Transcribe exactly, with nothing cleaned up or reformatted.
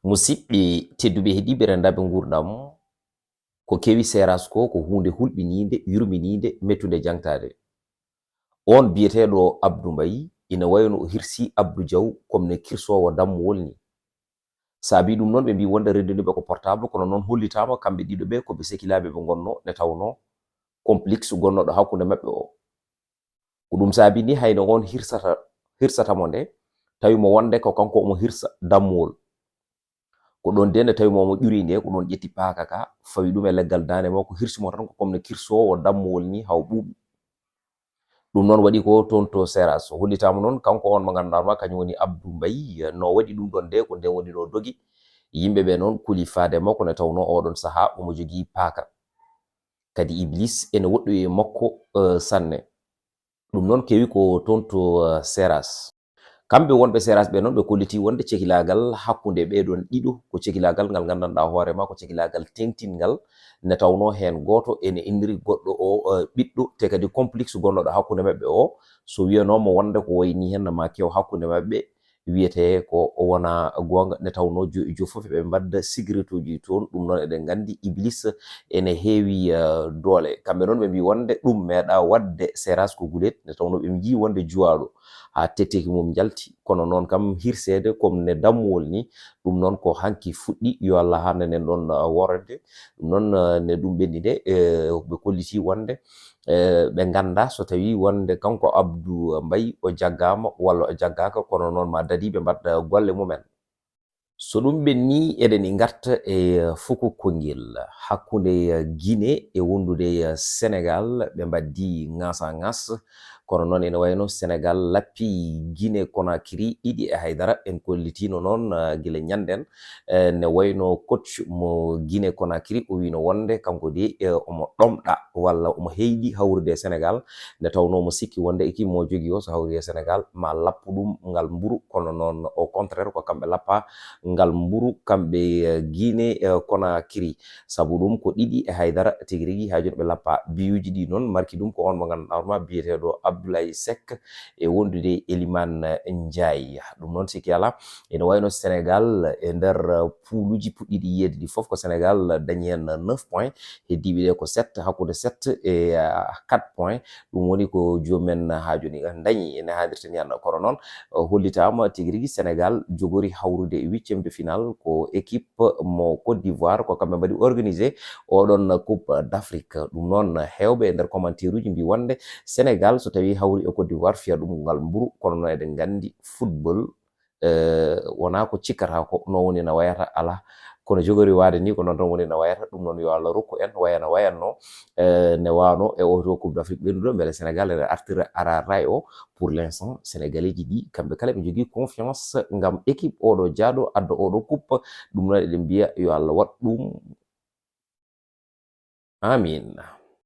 Musidɓe tedduɓe heɗiiɓe renndaaɓe nguurndam, ko kewi Seras ko, ko huunde hulɓiniinde, yurminiinde, mettunde jaŋtaade. Oon biyeteeɗo Abdou Mbaye ina wayi no o hirsi Abdou Diaw comme ne kirsoowo dammuwol ni. Saabii ɗum noon, ɓe mbii wonde reddini ɓe ko portable, kono noon hollitaama kamɓe ɗiɗo ɓe ko ɓe sekilaaɓe ɓe ngonnoo, nde tawnoo complexe gonnooɗo hakkunde maɓɓe o. Ko ɗum saabii ni hayno oon hirsata, hirsata mo nde, tawi mo wonde ko kanko omo hirsa dammuwol. Ko ɗoon de nde tawi mo omo ƴuri nde, ko ɗoon ƴetti paaka ka, fawi ɗum e leggal daande makko, hirsi mo tan ko comme ne kirsoowo dammuwol ni, haw ɓuuɓi. Ɗum noon waɗi ko toon to Seras. O hollitaama noon kanko oon mo ngannduɗaa ma kañum woni Abdou Mbaye, no waɗi ɗum ɗoon de, ko nden woni no dogi. Yimɓe ɓe noon kuli faade makko nde tawnoo oɗon sahaa omo jogii paaka. Kadi Iblis ene woɗɗoyi e makko, eh, sanne. Ɗum noon kewi ko toon to, eh, Seras. Kamɓe wonɓe Seras ɓe noon, ɓe kolliti wonde cekilaagal hakkunde ɓee ɗoon ɗiɗo ko cekilaagal ngal nganndanɗaa hoore ma ko cekilaagal teeŋtinngal, nde tawnoo heen gooto ene inniri goɗɗo o, eh, ɓiɗɗo, te kadi complexe gonnooɗo hakkunde maɓɓe o, so wiyanooma wonde ko wayi nii heen ma kew hakkunde maɓɓe, wiyetee ko wonaa goonga, nde tawnoo jo-, jo fof eɓe mbaɗda sigaretuuji toon. Ɗum noon eɗen nganndi Iblis ene heewi, eh, doole. Kamɓe noon ɓe mbii wonde ɗum meeɗaa waɗde Seras ko guleet, nde tawnoo ɓe njii wonde juwaaɗo haa tetteeki mum njalti. Kono noon kam hirseede comme ne dammuwol ni, ɗum noon ko hanki fuɗɗi, yo Allah haandanen ɗoon, eh, worrede. Ɗum noon, eh, ne ɗum ɓenni de, eh, ɓe kolliti wonde, eh, ɓe nganndaa so tawii wonde kanko Abdou Mbaye o jaggaama walla o jaggaaka, kono noon ma dadiiɓe mbaɗ, eh, golle mumen. So ɗum ɓenni, eɗen ngarta e fuku konngel hakkunde Guinée e wondude Sénégal, ɓe mbaɗdi ŋaasa ŋaas. Kono noon ene wayno Sénégal lappi Guinée Conakry ɗiɗi e haydara. En kollitino noon, ah, gila ñanden, eh, ne wayno coach mo Guinée Conakry, o wino wonde kanko de, eh, omo ɗomɗa walla omo heyɗi hawrude e Sénégal, nde tawnoo omo sikki wonde équipe mo jogii o so hawri e Sénégal ma lappu ɗum ngal mburu, kono noon au contraire ko kamɓe lappa ngal mburu, kamɓe, eh, Guinée, eh, Conakry. Sabu ɗum ko ɗiɗi e haydara tigi rigi haa jooni ɓe lappa. Biyuuji ɗi noon marki ɗum ko on mo ngannduɗaa hoore ma biyeteeɗo Abdoulaye Seck e wondude Elimane Ndiaye. Ɗum noon sikki alaa ene wayno Sénégal e nder, eh, puuluuji puɗɗiiɗi yiyeede ɗi fof ko Sénégal dañi heen neuf points, heddiiɓe ɗe ko sept, hakkunde sept e, ah, quatre points. Ɗum woni ko jomumen haa jooni dañi ene haadirta ni hannde. Kono noon, eh, hollitaama tigi rigi Sénégal jogori hawrude e huitième de finale ko équipe mo Côte d'Ivoire, ko kamɓe mbaɗi organisé oɗon Coupe d'Afrique. Ɗum noon heewɓe e nder commentaire uji mbii wonde Sénégal so tawii hawri e Côte d'Ivoire fiya ɗum ngal mburu, kono noon eɗen nganndi football, eh, wonaa ko cikkata ko, no woni no wayata alaa. Kono jogori waade ni ko noon tan woni no wayata. Ɗum noon yo Allah rokku en waya no wayanno, eh, ne waano e oto Coupe d'Afrique ɓennuɗo, mbele Sénégal ene artira ara ray o. Pour l'instant, Sénégalais ji ɗi kamɓe kala ɓe jogii confiance ngam équipe oɗo jaaɗo adda oɗo coupe. Ɗum noon eɗen mbiya yo Allah waɗ ɗum. Amiin.